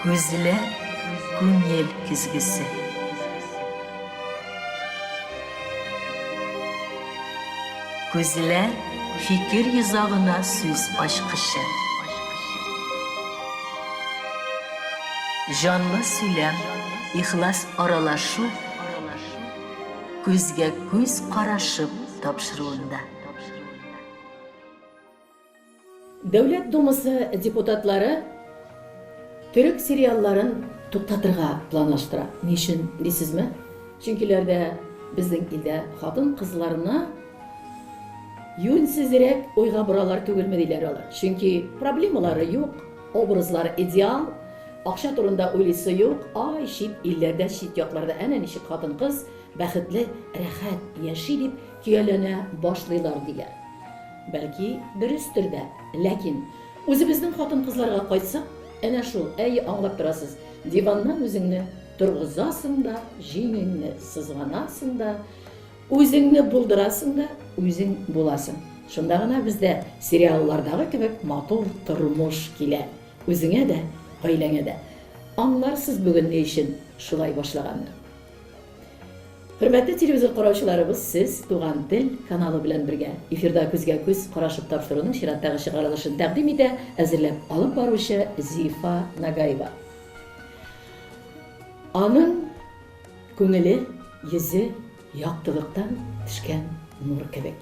Күзләр, күңел көзгесе. Күзләр, фикер йозагына сүз ачкычы. Җанлы сөйләм, ихлас аралашу күзгә күз карашып тапшыруында. Дәүләт Думасы депутатлары төрек сериалларын туктатырга планлаштыра. Ни өчен дисезме? Чөнкиләрдә безнең илдә хатын-кызларны юньсезрәк уйга боралар түгелме диләр алар. Чөнки проблемалары юк, образлары идеал, акча турында уйлыйсы юк, ай, чит илләрдә, чит якларда әнә ничек хатын-кыз бәхетле, рәхәт яши дип көяләнә башлыйлар диләр. Бәлки, дөрестер дә. Ләкин, үзебезнең хатын-кызларга кайтсак, әнә шул, әйе, аңлап торасыз, диваннан үзеңне торгызасың да, җиңеңне сызганасың да, үзеңне булдырасың да, үзең буласың. Шунда гына бездә сериаллардагы кебек матур тормыш килә. Үзеңә дә, гаиләңә дә. Аңларсыз бүген ни өчен шулай башлаганны. Хөрмәтле телевизор караучыларыбыз, сез Туган тел каналы белән бергә. Эфирда күзгә күз карашып тапшыруның чираттагы чыгарылышын тәкъдим итә, әзерләп алып баручы Зифа Нагаева. Аның күңеле, йөзе яктылыктан төшкән нур кебек.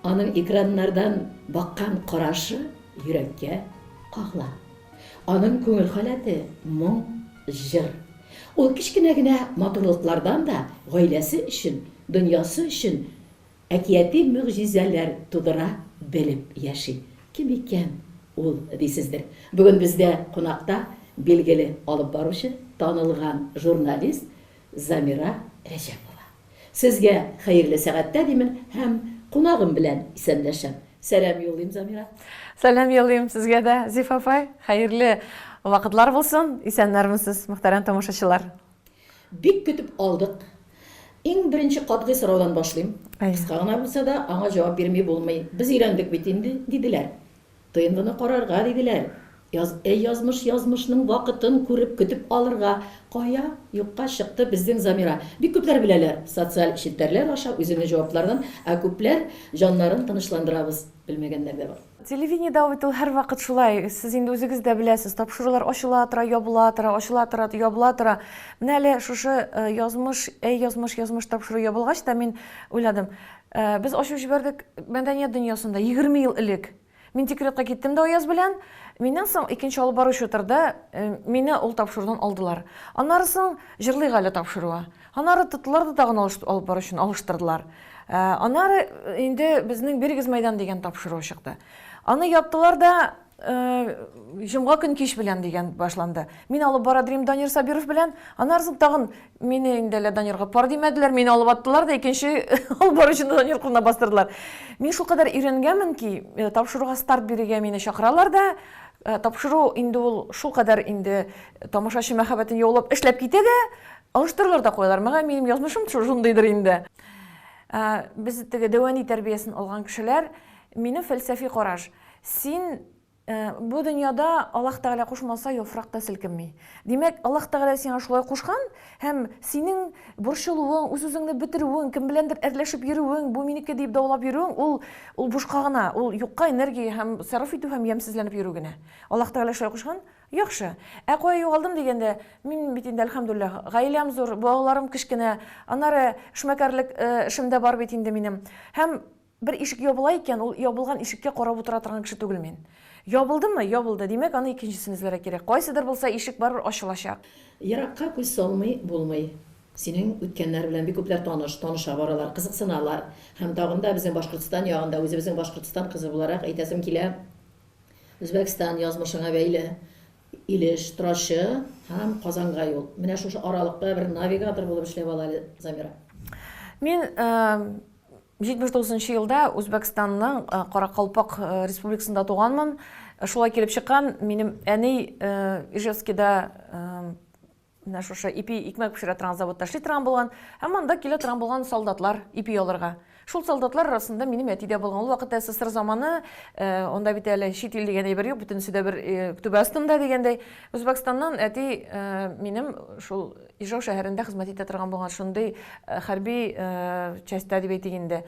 Аның экраннардан баккан карашы йөрәккә кагыла. Аның күңел халәте, моң, җыр. Ул кечкенә генә матурлыклардан да гаиләсе өчен, дөньясы өчен әкияти могҗизәләр тудыра белеп яши. Кем икән ул, дисездер. Бүген бездә кунакта билгеле алып баручы, танылган журналист Замира Рәҗәпова. Сезгә хәерле сәгатьтә димен һәм кунагым белән исәнләшәм. Сәлам юллыйм, Замира. Сәлам юллыйм сезгә дә, Зифа апай. Хәерле вакытлар булсын. Исәннәрмесез, мөхтәрәм тамашачылар. Бик көтеп алдык. Иң беренче катгый сораудан башлыйм. Кыска гына булса да, аңа җавап бирми булмый. Без өйләндек бит инде, диделәр. ТНВны карарга, диделәр. Яз, әй язмыш, язмышның вакытын күреп, көтеп алырга. Кая, юкка чыкты безнең Замира. Бик күпләр беләләр, социаль челтәрләр аша үзеңне җаваплардан, ә күпләр җаннарын тынычландырабыз, белмәгәннәр дә бар. Телевидениедә бит ул һәрвакыт шулай, сез инде үзегез дә беләсез, тапшырулар ачыла тора, ябыла тора, ачыла тора, ябыла тора. Менә әле шушы язмыш, әй язмыш, язмыш тапшыруы ябылгач та мин уйладым, Без ачып җибәрдек мәдәният дөньясында 20 ел элек. Мин декретка киттем дә Аяз белән. Миннән соң икенче алып баручы утырды. Мине ул тапшырудан алдылар. Аннары соң җырлыйк әле тапшыруы. Аннары тоттылар да тагын алып баручыны алыштырдылар. Аннары инде безнең Бирегез мәйдан дигән тапшыру чыкты. Аны яптылар да җомга көн кич белән дигән башланды. Мин алып бара дим Данир Сабиров белән. Аннары соң тагын мине инде әле Данирга пар димәделәр, мине алып аттылар да икенче алып баручыны Данир кулына бастырдылар. Мин шулкадәр өйрәнгәнмен ки, тапшыруга старт бирергә мине чакыралар да, тапшыру инде ул шулкадәр инде тамашачы мәхәббәтен яулап эшләп китә дә, алыштыралар да куялар. Мөгаен минем язмышым шундыйдыр инде. Без теге дәүәни тәрбиясен алган кешеләр, минем фәлсәфи караш. Син бу дөньяда Аллаһ Тәгалә кушмаса, яфрак та селкенми. Димәк, Аллаһ Тәгалә сиңа шулай кушкан һәм синең борчылуың, үз-үзеңне бетерүең, кем беләндер әрләшеп йөрүең, бу минеке дип даулап йөрүең, ул ул бушка гына, ул юкка энергия һәм сарыф итү һәм ямьсезләнеп йөрү генә. Аллаһ Тәгалә шулай кушкан, яхшы. Ә кая югалдым дигәндә, мин бит инде әлхәмдүлилләһ, гаиләм зур, балаларым кечкенә, аннары эшмәкәрлек эшем дә бар бит инде минем. Һәм Бер ишек ябыла икән, ул ябылган ишеккә карап утыра торган кеше түгел мин. Ябылдымы? Ябылды. Димәк, аны икенчесен эзләргә кирәк. Кайсыдыр булса, ишек барыбер ачылачак. Еракка күз салмый булмый. Синең үткәннәр белән бик күпләр таныш, таныша баралар, кызыксыналар. Һәм тагын да безнең Башкортстан ягында, үзебезнең Башкортстан кызы буларак әйтәсем килә, Үзбәкстан язмышыңа бәйле. Илеш, Торачы һәм Казанга юл. Менә шушы аралыкта бер навигатор булып эшләп ал әле, Замира. Мин 79 нчы елда Үзбәкстанның Каракалпак республикасында туганмын. Шулай килеп чыккан, минем әни Ижевскида Менә шушы ипи икмәк пешерә торган заводта эшли торган булган. Һәм анда килә торган булган солдатлар ипи алырга. Шул солдатлар арасында минем әти дә булган. Ул вакытта СССР заманы, э, анда бит әле чит ил дигән әйбер юк, бөтенесе дә бер э, түбә астында дигәндәй. Үзбәкстаннан әти э, минем шул Ижау шәһәрендә хезмәт итә торган булган, шундый хәрби частьта дип әйтик инде.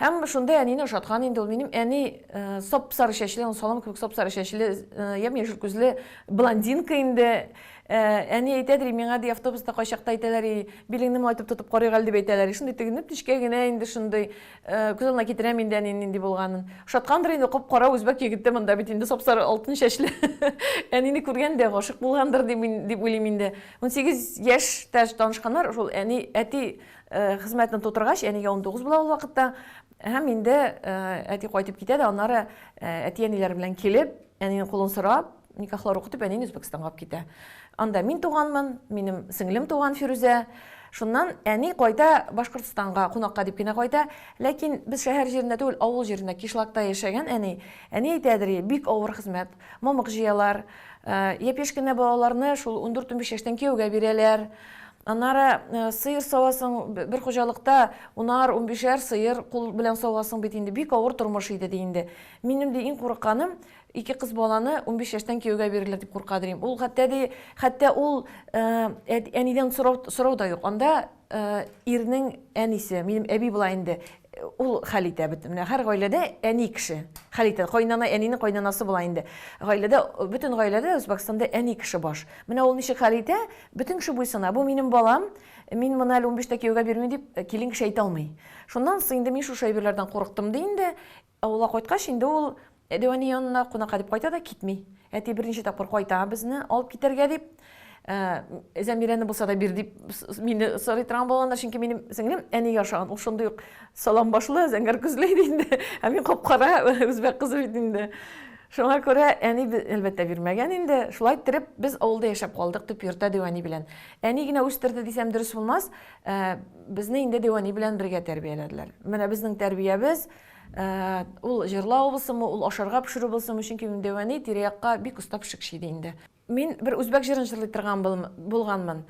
Һәм шундый әнине ошаткан инде ул. Минем әни сап-сары чәчле, ул салам кебек сап-сары чәчле, ямь-яшел күзле блондинка инде. Әни әйтәдер, миңа ди автобуста кайчакта әйтәләр, билеңне майтып тотып карыйк әле дип әйтәләр. Шундый теге нечкә генә инде шундый күз алдына китерәм инде әнинең нинди булганын. Ошаткандыр инде кап-кара үзбәк егете монда бит инде сап-сары алтын чәчле. Әнине күргән дә гашыйк булгандыр дип, дип уйлыйм инде. 18 яшьтә танышканнар, шул әни, әти хезмәтен тутыргач, әнигә 19 була ул вакытта. Һәм инде әти кайтып китә дә, аннары әти-әниләр белән килеп, әнинең кулын сорап, никахлар укытып, әнине Үзбәкстанга алып китә. Анда мин туганмын, минем сеңлем туган Фирүзә. Шуннан әни кайта Башкортстанга, кунакка дип кенә кайта. Ләкин без шәһәр җирендә түгел, авыл җирендә, кишлакта яшәгән әни. Әни әйтәдер, бик авыр хезмәт. Мамык җыялар. Э, япь-яшь кенә балаларны шул 14-15 яшьтән кияүгә бирәләр. Аннары э, сыер савасың, бер хуҗалыкта унар, унбишәр сыер кул белән савасың бит инде. Бик авыр тормыш иде ди инде. Минем ди иң курыкканым, Ике кыз баланы 15 яшьтән кияүгә бирерләр дип курка дим. Ул хәтта ди, хәтта ул э, әнидән сорау, сорау да юк. Анда э, ирнең әнисе, минем әби була инде, ул хәл итә бөтен. Менә һәр гаиләдә әни кеше хәл итә. Кайнана әнинең кайнанасы була инде. Гаиләдә, бөтен гаиләдә Үзбәкстанда әни кеше баш. Менә ул ничек хәл итә, бөтен кеше буйсына. Бу минем балам, мин моны әле 15тә кияүгә бирмим дип э, килен кеше әйтә алмый. Шуннан соң инде мин шушы әйберләрдән курыктым ди инде. Авылга кайткач, инде ул дәү әни янына кунакка дип кайта да китми. Әти берничә тапкыр кайта безне алып китәргә дип. Ә, Зәмирәне булса да бир дип мине сорый торган булганнар, чөнки минем сеңлем әнигә ошаган. Ул шундый ук салам башлы, зәңгәр күзле иде инде. Ә мин кап-кара үзбәк кызы бит инде. Шуңа күрә әни әлбәттә бирмәгән инде. Шулай иттереп без авылда яшәп калдык, төп йортта дәү әни белән. Әни генә үстерде дисәм дөрес булмас. Ә, безне инде дәү әни белән бергә тәрбияләделәр. Менә безнең тәрбиябез Э, ул җырлау булсынмы, ул ашарга пешерү булсынмы, чөнки минем дәү әни тирә-якка бик оста пешекче иде инде. Мин бер үзбәк җырын җырлый торган булганмын.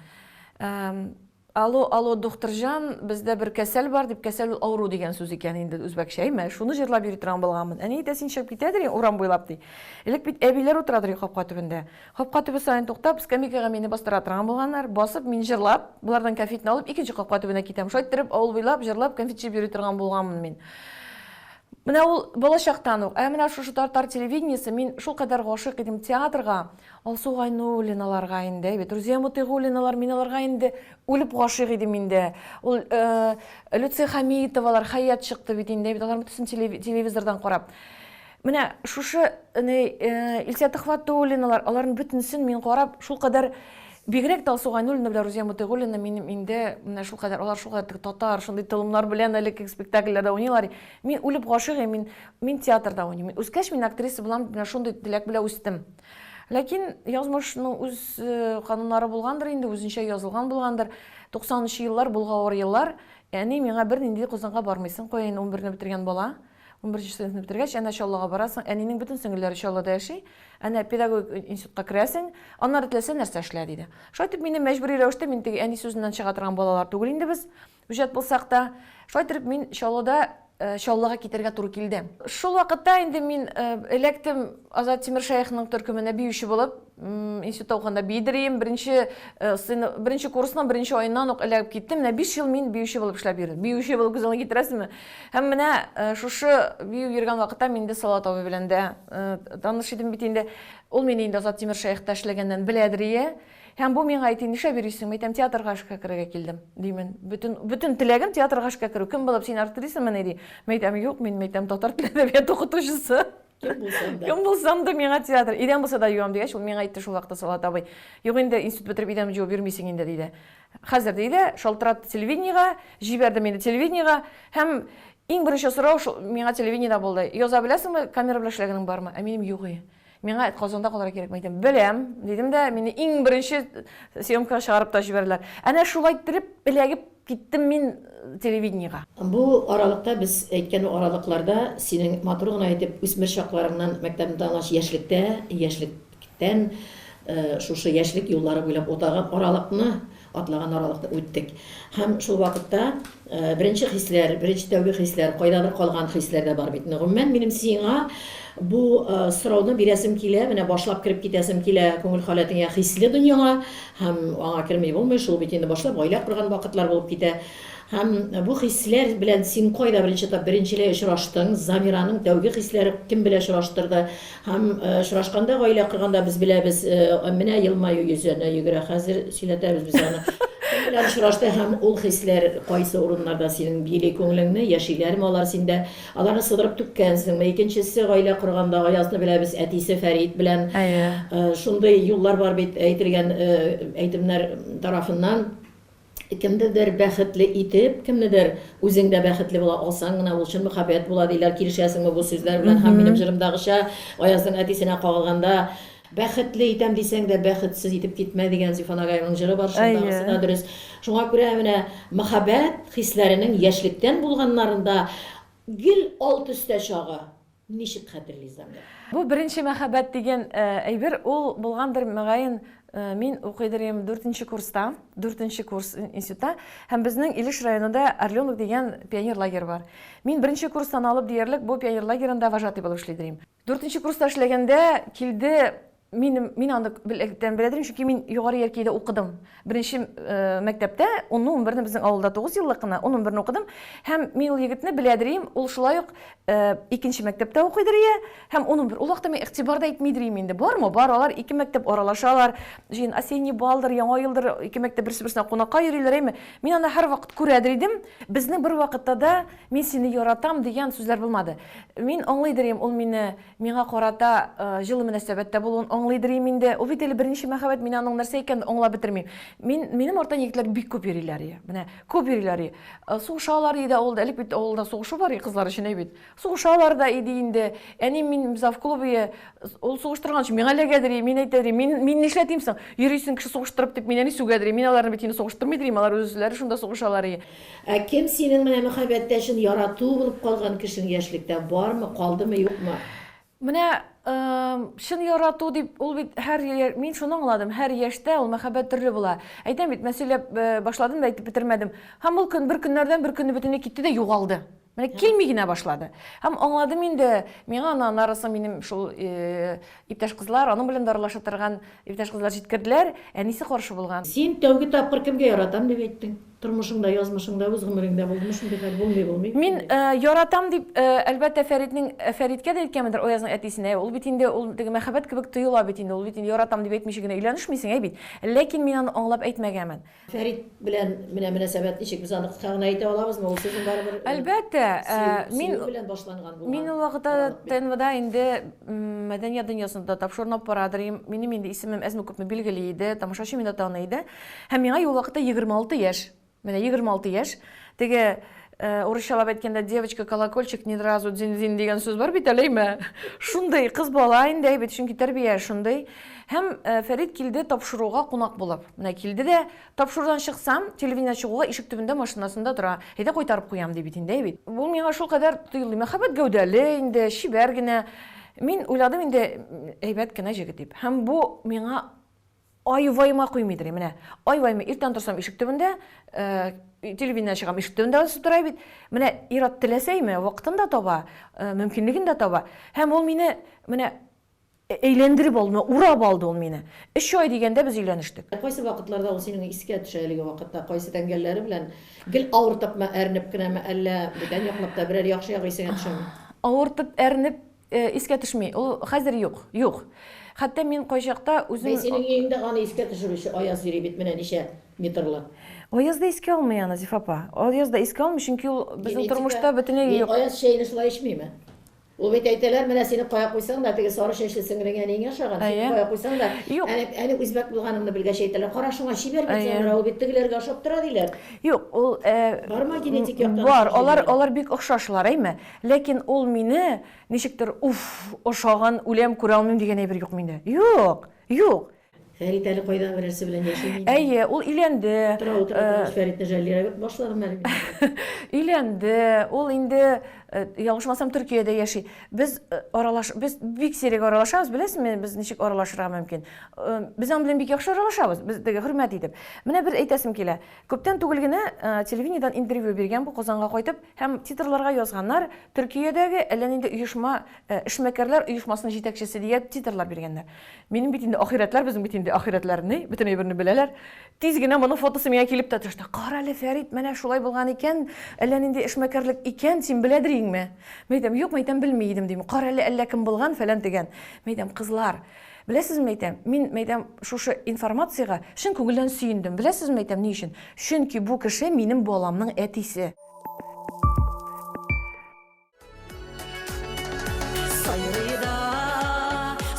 Алло, алло, духтырҗан, бездә бер кәсәл бар дип, кәсәл ул авыру дигән сүз икән инде үзбәкчә, әйме? Шуны җырлап йөри торган булганмын. Әни әйтә, син чыгып китәдер урам буйлап ди. Элек бит әбиләр утырадыр капка төбендә. Капка төбе саен туктап, скамейкага мине бастыра торган булганнар. Басып, мин җырлап, болардан кәнфитне алып, икенче капка төбенә китәм. Шулай иттереп, авыл буйлап җырлап, кәнфит җыеп йөри торган булганмын мин. Менә ул балачактан ук. Ә менә шушы татар телевидениесе, мин шулкадәр гашыйк идем театрга, Алсу Гайнуллиналарга инде, бит Рузия Мотыйгуллиналар, мин аларга инде үлеп гашыйк идем инде. Ул э, Люция Хамитовалар, Хәят чыкты бит инде, бит алар бөтенесен телевизордан карап. Менә шушы ни, э, Илсия Төхвәтуллиналар, аларның бөтенесен мин карап, шулкадәр бигрәк тә Алсу Гайнуллина белән Рузия Мотыйгуллина минем инде менә шулкадәр, алар шулкадәр татар, шундый толымнар белән элекке спектакльләрдә уйныйлар. Мин үлеп гашыйк идем, мин, мин театрда уйныйм. Мин үскәч, мин актриса булам, менә шундый теләк белән үстем. Ләкин язмышның үз э, кануннары булгандыр инде, үзенчә язылган булгандыр. 90 нчы еллар, болгавыр еллар. Әни миңа бернинди Казанга бармыйсың, кая инде 11-не бетергән бала. Унберенче сыйныфны бетергәч, әнә Чаллыга барасың, әнинең бөтен сеңелләре Чаллыда яши, әнә педагогик институтка керәсең, аннары теләсә нәрсә эшлә, диде. Шулай итеп, мине мәҗбүри рәвештә, мин теге әни сүзеннән чыга торган балалар түгел инде без, үҗәт булсак та. Шулай итеп, мин Чаллыда э, Чаллыга китәргә туры килде. Шул вакытта инде мин э, эләктем Азат Тимершәехның төркеменә биюче булып. Институтта укыганда биедер идем. Беренче э, беренче курсның беренче аеннан ук эләгеп киттем. Менә 5 ел мин биюче булып эшләп йөрдем. Биюче булып күз алдына китерәсезме? Һәм менә э, шушы бию йөргән вакытта мин инде Салават абый белән дә э, таныш идем бит инде. Ул мине инде Азат Тимершәехта эшләгәннән беләдер ие. Һәм бу миңа әйтте, нишләп йөрисең? Мин әйтәм, театрга эшкә керергә килдем, димен. Бөтен, бөтен теләгем театрга эшкә керү. Кем булып, син актрисамыни, ди. Мин әйтәм, юк, мин әйтәм, татар теле әдәбияты укытучысы. Кем булсам да. Кем булсам да миңа театр. Идән булса да юам дигәч, ул миңа әйтте шул вакытта Салават абый. Юк инде, институт бетереп идән җуып йөрмисең инде, диде. Хәзер диде, шалтыратты телевидениегә, җибәрде мине телевидениегә һәм иң беренче сорау шул миңа телевидениедә булды. Яза беләсеңме, камера белән эшләгәнең бармы? Ә минем юк и. Миңа Казанда калырга кирәк, мин әйтәм, беләм, дидем дә, мине иң беренче съемкага чыгарып та җибәрделәр. Әнә шулай иттереп эләгеп киттем мин телевидениегә. Бу аралыкта, без әйткән аралыкларда синең матур гына итеп үсмер чакларыңнан, мәктәпне тәмамлагач, яшьлектә, яшьлектән шушы яшьлек юллары буйлап утаган аралыкны, атлаган аралыкны үттек. Һәм шул вакытта беренче хисләр, беренче тәүге хисләр, кайдадыр калган хисләр дә бар бит. Гомумән, минем сиңа бу сорауны бирәсем килә, менә башлап кереп китәсем килә күңел халәтеңә, хисле дөньяңа, һәм аңа керми булмый, шул бит инде башлап гаилә корган вакытлар булып китә. Һәм бу хисләр белән син кайда беренче тап беренчеләй очраштың? Замираның тәүге хисләре кем белән очраштырды? Һәм очрашканда, гаилә корганда без беләбез, менә елмаю йөзенә йөгерә, хәзер сөйләтәбез без аны. Кем белән очрашты һәм ул хисләр кайсы урыннарда синең били күңелеңне, яшиләрме алар синдә? Аларны сыдырып түккәнсеңме? Икенчесе, гаилә корганда Аязны беләбез, әтисе Фәрит белән. Шундый юллар бар бит әйтелгән әйтемнәр тарафыннан. Кемнедер бәхетле итеп, кемнедер үзең дә бәхетле була алсаң гына, ул чын мөхәббәт була, диләр. Килешәсеңме бу сүзләр белән? Һәм минем җырымдагыча, Аязның әтисенә кагылганда, Бәхетле итәм дисәң дә, бәхетсез итеп китмә дигән Зифа Нагаевның җыры бар, шундагысы да дөрес. Шуңа күрә менә мөхәббәт хисләренең яшьлектән булганнарында гел ал төстә чагы. Ничек хәтерли Замир? Бу беренче мәхәббәт дигән әйбер, ул булгандыр, мөгаен, мин укыйдыр идем дүртенче курста, дүртенче курс институтта, һәм безнең Илеш районында Орленок дигән пионер лагерь бар. Мин беренче курстан алып диярлек бу пионер лагерында вожатый булып эшлидер идем. Дүртенче курста эшләгәндә килде Минем, мин аны беләктән беләдер, чөнки мин Югары Яркәйдә укыдым. Беренче э, мәктәптә, унны, унберне безнең авылда 9 еллык кына, ун унберне укыдым. Һәм мин ул егетне беләдер идем, ул шулай ук э, икенче мәктәптә укыйдыр ие, һәм ун унбер. Ул вакытта мин игътибар да итмидер идем инде. Бармы? Бар, алар ике мәктәп аралашалар. Җыен осенний балдыр, яңа елдыр, ике мәктәп берсе-берсенә кунакка йөриләр, әйме. Мин аны һәрвакыт күрәдер идем. Безнең бер вакытта да мин сине яратам дигән сүзләр булмады. Мин аңлыйдыр идем, ул мине Миңа карата җылы мөнәсәбәттә булуын аңлыйдыр идем инде. Ул бит әле беренче мәхәббәт, мин аның нәрсә икәнен аңлап бетермим. Мин, минем арттан егетләр бик күп йөриләр ие. Менә күп йөриләр ие. Сугышалар иде авылда. Элек бит авылда сугышу бар ие кызлар өчен, әй бит. Сугышалар да иде инде. Әни мин завклуб ие. Ул сугыштырган өчен миңа эләгәдер ие. Мин әйтәдер ие, мин, мин нишләтим соң? Йөрисең кеше сугыштырып дип, мин әни сүгәдер ие. Мин аларны бит инде сугыштырмыйдыр ием, алар үзләре шунда сугышалар ие. Ә кем синең менә мөхәббәттә чын ярату булып калган кешең яшьлектә бармы, калдымы, юкмы? Менә чын ярату дип, ул бит һәр, мин шуны аңладым, һәр яшьтә ул мәхәббәт төрле була. Әйтәм бит, менә сөйләп башладым да әйтеп бетермәдем. Һәм ул көн бер көннәрдән бер көнне бөтенләй китте дә югалды. Менә килми генә башлады. Һәм аңладым инде, миңа аны аннары соң минем шул иптәш кызлар, аның белән дә аралаша торган иптәш кызлар җиткерделәр, әнисе каршы булган. Син тәүге тапкыр кемгә яратам дип әйттең? Тормышыңда, язмышыңда, үз гомереңдә булдымы шундый хәл? Булмый, булмый. Мин яратам дип, әлбәттә, Фәритнең, Фәриткә дә әйткәнмендер, Аязның әтисенә. Ул бит инде, ул теге мәхәббәт кебек тоела бит инде, ул бит инде яратам дип әйтмичә генә өйләнешмисең, әй бит. Ләкин мин аны аңлап әйтмәгәнмен. Фәрит белән менә мөнәсәбәт ничек? Без аны кыска гына әйтә алабызмы? Ул сезнең барыбер Әлбәттә, мин сөю белән башланган булган. Мин ул вакытта ТНВда инде мәдәният дөньясында тапшыруны алып барадыр идем. Минем инде исемем әзме-күпме билгеле иде, тамашачы мине таный иде. Һәм миңа ул вакытта 26 яшь. Менә 26 яшь. Теге э, урысчалап әйткәндә девочка колокольчик не сразу дзин-дзин дигән сүз бар бит әле, әйме? Шундый кыз бала инде әйбәт, чөнки тәрбия шундый. Һәм э, Фәрит килде тапшыруга кунак булып. Менә килде дә, тапшырудан чыксам, телевидение чыгуга ишек төбендә машинасында тора. Әйдә кайтарып куям ди бит инде, әй бит. Бу миңа шулкадәр тоелды. Мәхәббәт гәүдәле инде, чибәр генә. Мин уйладым инде, әйбәт кенә җегет дип. Һәм бу миңа Ай-ваема куймыйдыр, менә. Ай-ваема, иртән торсам ишек төбендә, э, телевидениедән чыгам, ишек төбендә басып тора бит. Менә ир-ат теләсә име, вакытын да таба, э, мөмкинлеген дә таба. Һәм ул мине менә әйләндереп алды, урап алды ул мине. Өч ай дигәндә без өйләнештек. Кайсы вакытларда ул синең искә төшә әлеге вакытта, кайсы тәңгәлләре белән? Гел авыртыпмы, әрнеп кенәме, әллә бүтән яклап та берәр яхшы ягы исеңә төшәме? Авыртып, әрнеп Э, искә төшми. Ул хәзер юк. Юк. Хәтта мин кайчакта үзем... Бәй, синең өеңдә аны искә төшерүче Аяз йөри бит менә ничә метрлы. Аяз да искә алмый аны, Зифа апа. Аяз да искә алмый, чөнки ул безнең тормышта бөтенләй юк. Аяз чәйне шулай эчмиме? Ул бит әйтәләр, менә сине кая куйсаң да, теге сары чәчле сеңлең әниеңә ошаган, сине кая куйсаң да, Юк. Әне, әне үзбәк булганыңны белгәч әйтәләр, кара шуңа чибәр бит Замира, ул бит тегеләргә ошап тора диләр. Юк, ул э, Бармы генетик яктан? Бар, алар алар бик охшашлар, әйме? Ләкин ул мине ничектер, уф, ошаган, үләм, күрә алмыйм дигән әйбер юк миндә. Юк, юк. Фәрит әле кайда берәрсе белән яшими инде? Әйе, ул өйләнде. Тора утыра торгач Фәритне жәллирә башладым әле мин. Өйләнде, ул инде. Ялгышмасам, Төркиядә яши. Без аралаш, без бик сирәк аралашабыз, беләсезме, без ничек аралашырга мөмкин? Без аның белән бик яхшы аралашабыз, без теге хөрмәт итеп. Менә бер әйтәсем килә. Күптән түгел генә телевидениедән интервью биргән бу Казанга кайтып һәм титрларга язганнар, Төркиядәге әллә нинди оешма, эшмәкәрләр оешмасының җитәкчесе дигән титрлар биргәннәр. Минем бит инде ахирәтләр, безнең бит инде ахирәтләр ни, бөтен әйберне беләләр. Тиз генә моның фотосы миңа килеп тә төште. Кара әле, Фәрит, менә шулай булган икән, әллә нинди эшмәкәрлек икән, син беләдер идеңме? Мин әйтәм, юк, мин әйтәм, белми идем, дим. Кара әле, әллә кем булган, фәлән төгән. Мин әйтәм, кызлар, беләсезме, әйтәм, мин, мин әйтәм, шушы информациягә чын күңелдән сөендем. Беләсезме, әйтәм, ни өчен? Чөнки бу кеше минем баламның әтисе. Сайрый да,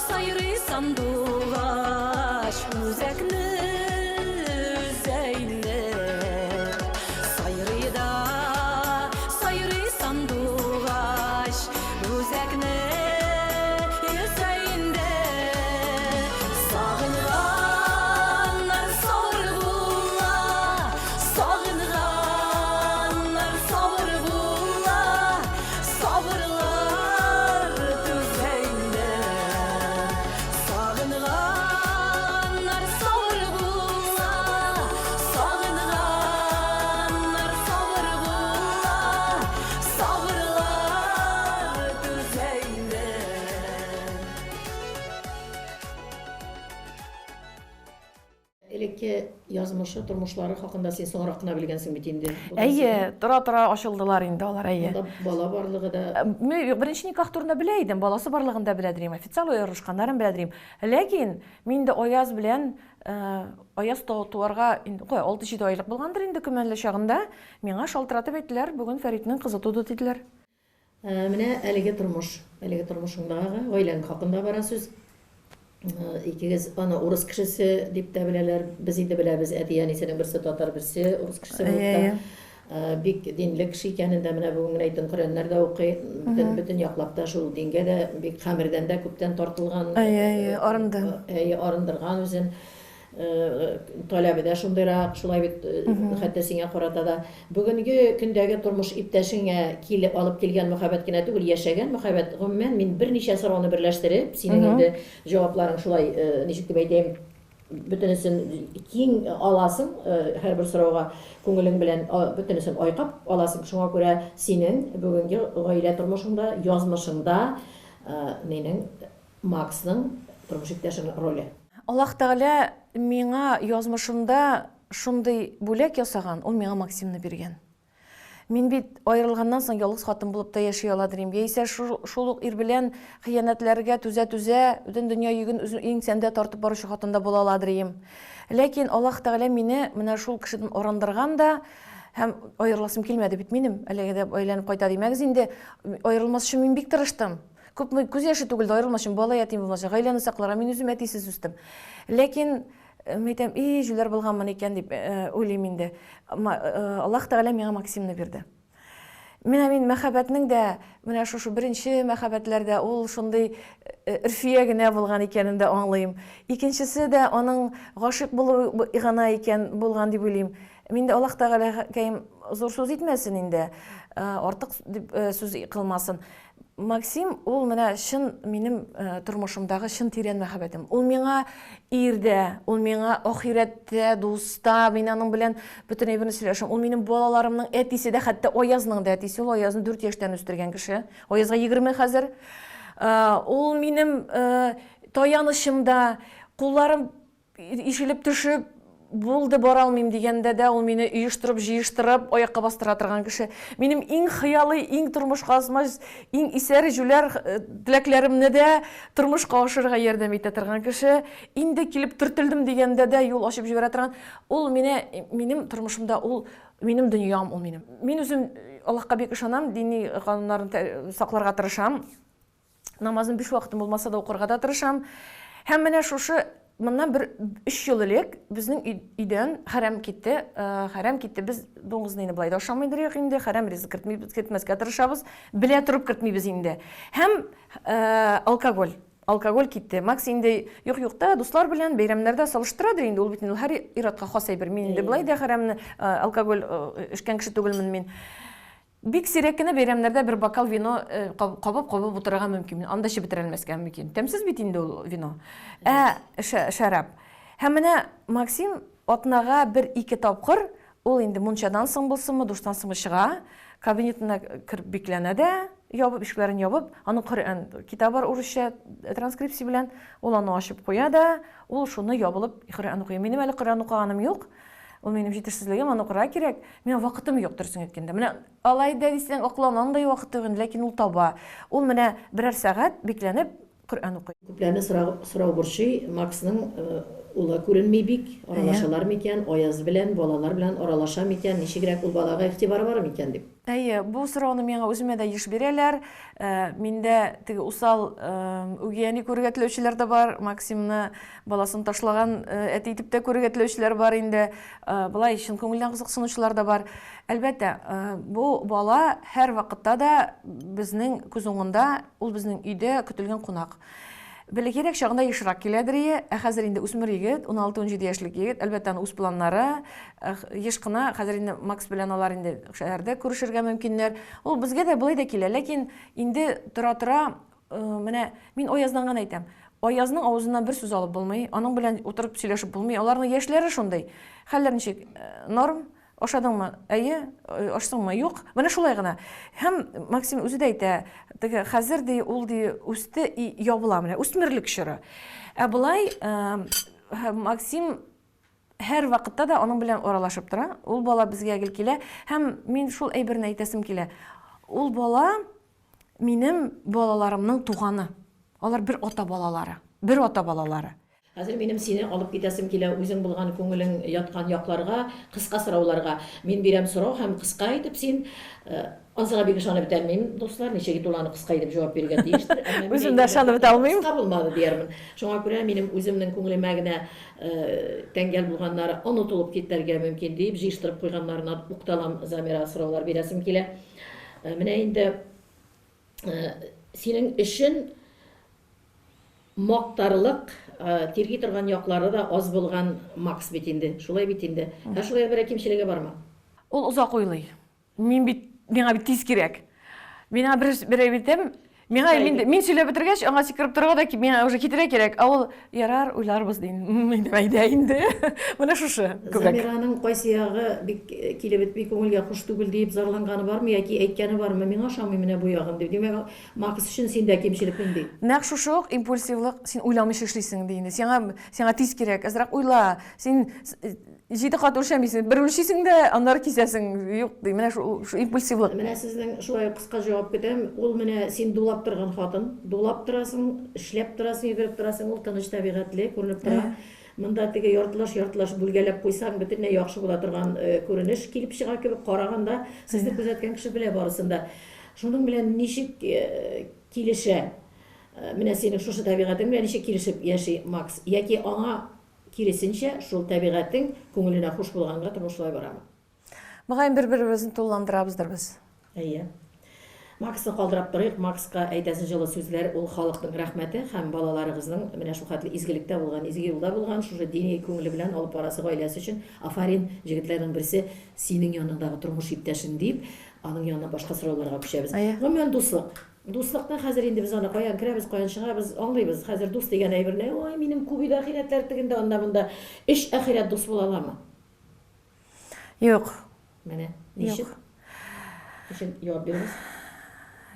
сайрый сандугач, үзәкне өзә инде. Сайрый да, сайрый сандугач, үзәкне өзә инде. Сагынганнар сабыр була, Сагынганнар сабыр була, Сабырлар түзә инде. Сагынганнар сабыр була, Сагынганнар сабыр була, Сабырлар түзә инде. Элекке язмышы, тормышлары хакында син соңрак кына белгәнсең бит инде. Әйе, тора-тора ачылдылар инде алар, әйе. Монда бала барлыгы да. Мин юк, беренче никах турында белә идем, баласы барлыгын да белә идем, официаль аерылышканнарын белә идем. Ләкин мин инде Аяз белән Аяз туарга инде кая, 6-7 айлык булгандыр инде көмәнле чагында, миңа шалтыратып әйттеләр, бүген Фәритнең кызы туды диделәр. Менә әлеге тормыш, әлеге тормышыңдагы гаиләң хакында бара сүз. Икегез аны урыс кешесе дип тә беләләр. Без инде беләбез, әти-әнисенең берсе татар, берсе урыс кешесе булып та. Бик динле кеше икәнен дә менә бүген генә әйттең, Коръәннәр дә укый. Бөтен, бөтен яклап та шул дингә дә бик хәмердән дә күптән тартылган. Әйе, әйе, арынды. Әйе, арындырган үзен. Таләбе дә шундыйрак, шулай бит, хәтта сиңа карата да. Бүгенге көндәге тормыш иптәшеңә киле алып килгән мөхәббәт кенә түгел, яшәгән мөхәббәт, гомумән, мин берничә сорауны берләштереп, синең инде җавапларың шулай, ничек дип әйтәем, бөтенесен киң аласың, һәрбер сорауга күңелең белән бөтенесен айкап аласың. Шуңа күрә синең бүгенге гаилә тормышыңда, язмышыңда нинең Максның, тормыш иптәшеңнең роле. Аллаһ Тәгалә миңа язмышымда шундый бүләк ясаган, ул миңа Максимны биргән. Мин бит аерылганнан соң ялгыз хатын булып та яши ала дим. Яисә шул, шул ук ир белән хыянәтләргә түзә-түзә, бөтен дөнья йөген үз иңсәмдә тартып баручы хатын да була ала дим. Ләкин Аллаһ Тәгалә мине менә шул кешедән арындырган да, һәм аерыласым килмәде бит минем. Әлегә дә әйләнеп кайта димәгез инде. Аерылмас өчен мин бик тырыштым. Күпме күз яше түгелде, аерылмас өчен, бала ятим булмас өчен, гаиләне сакларга мин үзем әтисез үстем. Ләкин э, мин әйтәм, и, җүләр булганмын икән дип э, уйлыйм инде. Э, Аллаһ Тәгалә миңа Максимны бирде. Менә мин мәхәббәтнең дә, менә шушы беренче мәхәббәтләр дә ул шундый өрфия генә булган икәнен дә аңлыйм. Икенчесе дә аның гашыйк булу гына икән булган дип уйлыйм. Мин дә Аллаһ Тәгаләкәем зур сүз итмәсен инде, артык дип сүз кылмасын. Максим, ул менә чын минем тормышымдагы чын тирән мәхәббәтем. Ул миңа ир дә, ул миңа ахирәттә, дуста, мин аның белән бөтен әйберне сөйләшәм. Ул минем балаларымның әтисе дә, хәтта Аязның да әтисе. Ул Аязны 4 яшьтән үстергән кеше. Аязга 20 хәзер. Ул минем таянычым да, кулларым Ишелеп төшеп, булды, бара алмыйм дигәндә дә ул мине оештырып, җыештырып, аякка бастыра торган кеше. Минем иң хыялый, иң тормышка асмас, иң исәр, җүләр э, теләкләремне дә тормышка ашырырга ярдәм итә торган кеше. Инде килеп төртелдем дигәндә дә юл ачып җибәрә торган. Ул мине, минем тормышымда ул минем дөньям ул минем. Мин үзем Аллаһка бик ышанам, дини кануннарын сакларга тырышам. Намазын биш вакытым булмаса да укырга да тырышам. Һәм менә шушы моннан бер өч ел элек безнең өйдән хәрәм китте. Э, хәрәм китте. Без дуңгызны инде болай да ашамыйдыр юк инде. Хәрәм ризык кертмибез, кертмәскә тырышабыз. Белә торып кертмибез инде. Һәм э, алкоголь. Алкоголь китте. Макс инде юк-юк та дуслар белән бәйрәмнәрдә салыштырадыр инде. Ул бит инде һәр ир-атка хас әйбер. Мин инде болай да хәрәмне э, алкоголь эчкән кеше түгелмен мин. Бик сирәк кенә бәйрәмнәрдә бер бокал вино кабып-кабып утырырга мөмкин. Анда эчеп бетерә алмаска мөмкин. Тәмсез бит инде ул вино. Ә шәраб. Һәм менә Максим атнага бер-ике тапкыр ул инде мунчадан соң булсынмы, душтан соңмы чыга, кабинетына кереп бикләнә дә, ябып, ишекләрен ябып, аның Коръән китабы бар урысча транскрипция белән, ул аны ачып куя да, ул шуны ябылып Коръән укый. Минем әле Коръән укыганым юк. Ул минем җитешсезлегем, аны укырга кирәк. Миңа вакытым юк, дөресен әйткәндә. Менә алай да дисәң, аклана, андай вакыт юк инде, ләкин ул таба. Ул менә берәр сәгать бикләнеп Коръән укый. Күпләрне сорау, сорау борчый, Максның улы күренми бик, аралашалар микән, Аяз белән, балалар белән аралаша микән, ничегрәк ул балага игътибары бар микән дип. Әйе, бу сорауны миңа үземә дә еш бирәләр. Миндә теге усал үги әни күрергә теләүчеләр дә бар, Максимны баласын ташлаган әти итеп тә күрергә теләүчеләр бар инде. Болай чын күңелдән кызыксынучылар да бар. Әлбәттә, бу бала һәрвакытта да безнең күз уңында, ул безнең өйдә көтелгән кунак. Бәләкәйрәк чагында ешрак киләдер ие, ә хәзер инде үсмер егет, 16-17 яшьлек егет, әлбәттә, аның үз планнары, еш кына хәзер инде Макс белән алар инде шәһәрдә күрешергә мөмкиннәр. Ул безгә дә болай да килә, ләкин инде тора-тора менә мин Аяздан гына әйтәм. Аязның авызыннан бер сүз алып булмый, аның белән утырып сөйләшеп булмый. Аларның яшьләре шундый. Хәлләр ничек? Норм. Ашадыңмы? Әйе. Ачсыңмы? Юк. Менә шулай гына. Һәм Максим үзе дә әйтә, теге хәзер ди, ул ди үсте и ябыла менә үсмерлек чоры. Ә болай Максим һәр вакытта да аның белән аралашып тора. Ул бала безгә гел килә һәм мин шул әйберне әйтәсем килә. Ул бала минем балаларымның туганы. Алар бер ата балалары. Бер ата балалары. Хәзер минем сине алып китәсем килә үзең булган күңелең яткан якларга, кыска сорауларга. Мин бирәм сорау һәм кыска итеп син Анысына бик ышанып бетәлмим, дуслар, ничек итеп ул аны кыска итеп җавап бирергә тиештер. Әмма мин Үзем дә ышанып бетә алмыйм. Кыска булмады диярмен. Шуңа күрә минем үземнең күңелемә генә тәңгәл булганнары онытылып китәргә мөмкин диеп, җыештырып куйганнарына укталам, Замира, сораулар бирәсем килә. Менә инде синең өчен мактарлык, тирги торган яклары да аз булган Макс бит инде. Шулай бит инде. Ә шулай берәр кимчелеге бармы? Ул озак уйлый. Мин бит, миңа бит тиз кирәк. Мин аңа бер, бер әйтәм, миңа мин, мин сөйләп бетергәч, аңа сикереп торырга да миңа уже китерә кирәк. Ә ул, ярар, уйларбыз, ди. Мин әйдә инде. Менә шушы күбрәк. Замираның кайсы ягы бик килеп бетми, күңелгә хуш түгел диеп зарланганы бармы яки әйткәне бармы? Миңа ошамый менә бу ягын дип. Димәк, Макс өчен синдә кимчелек нинди? Нәкъ шушы ук импульсивлык, син уйламыйча эшлисең, ди инде. Сиңа, сиңа тиз кирәк, әзрәк уйла. Син Җиде кат үлчәмисең, бер үлчисең дә, аннары кисәсең. Юк, ди, менә шул импульсивлык. Менә сезнең шулай ук кыска җавап көтәм. Ул менә син дулап торган хатын. Дулап торасың, эшләп торасың, йөгереп торасың. Ул тыныч табигатьле, күренеп тора. Монда теге яртылаш-яртылаш бүлгәләп куйсаң, бөтенләй яхшы була торган күренеш килеп чыга кебек. Караганда, сезне күзәткән кеше белә барысын да. Шуның белән ничек килешә? Менә синең шушы табигатең белән ничек килешеп яши Макс? Яки аңа Киресенчә, шул табигатең күңеленә хуш булганга тормыш шулай барамы? Мөгаен, бер-беребезне тулыландырабыздыр без. Әйе. Максны калдырап торыйк. Макска әйтәсе җылы сүзләр, ул халыкның рәхмәте һәм балаларыгызның менә шул хәтле изгелектә булган, изге юлда булган, шушы дини күңеле белән алып барасы гаиләсе өчен афәрин, җегетләрнең берсе синең яныңдагы тормыш иптәшең дип, аның янына башка сорауларга күчәбез. Әйе. Гомумән, дуслык. Дуслыкны хәзер инде без аны каян керәбез, каян чыгабыз, аңлыйбыз. Хәзер дус дигән әйберне, ой, минем күп иде ахирәтләр тегендә, анда, монда. Өч ахирәт дус була аламы? Юк. Менә, ничек? Өчен җавап бирегез.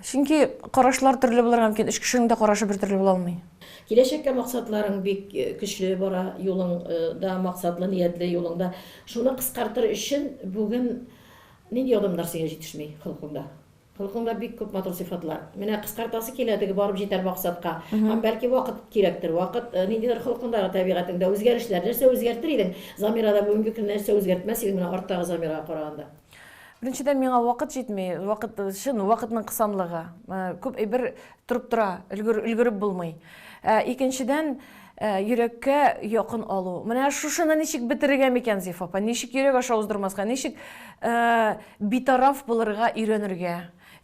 Чөнки карашлар төрле булырга мөмкин. Өч кешенең дә карашы бер төрле була алмый. Киләчәккә максатларың бик көчле бара, юлың да максатлы, ниятле юлыңда. Шуны кыскартыр өчен бүген нинди адымнар сиңа җитешми холкыңда? Холкыңда бик күп матур сыйфатлар. Менә кыскартасы килә теге барып җитәр максатка. Һәм бәлки вакыт кирәктер. Вакыт ниндидер холкыңдагы, табигатеңдә үзгәрешләр. Нәрсә үзгәртер идең? Замирада бүгенге көн нәрсә үзгәртмәс идең менә арттагы Замирага караганда? Беренчедән, миңа вакыт җитми. Вакыт, чын вакытның кысанлыгы. Күп әйбер торып тора, өлгер, өлгереп булмый. Ә икенчедән, йөрәккә якын алу. Менә шушыны ничек бетерергә микән, Зифа апа? Ничек йөрәк аша уздырмаска? Ничек битараф булырга өйрәнергә?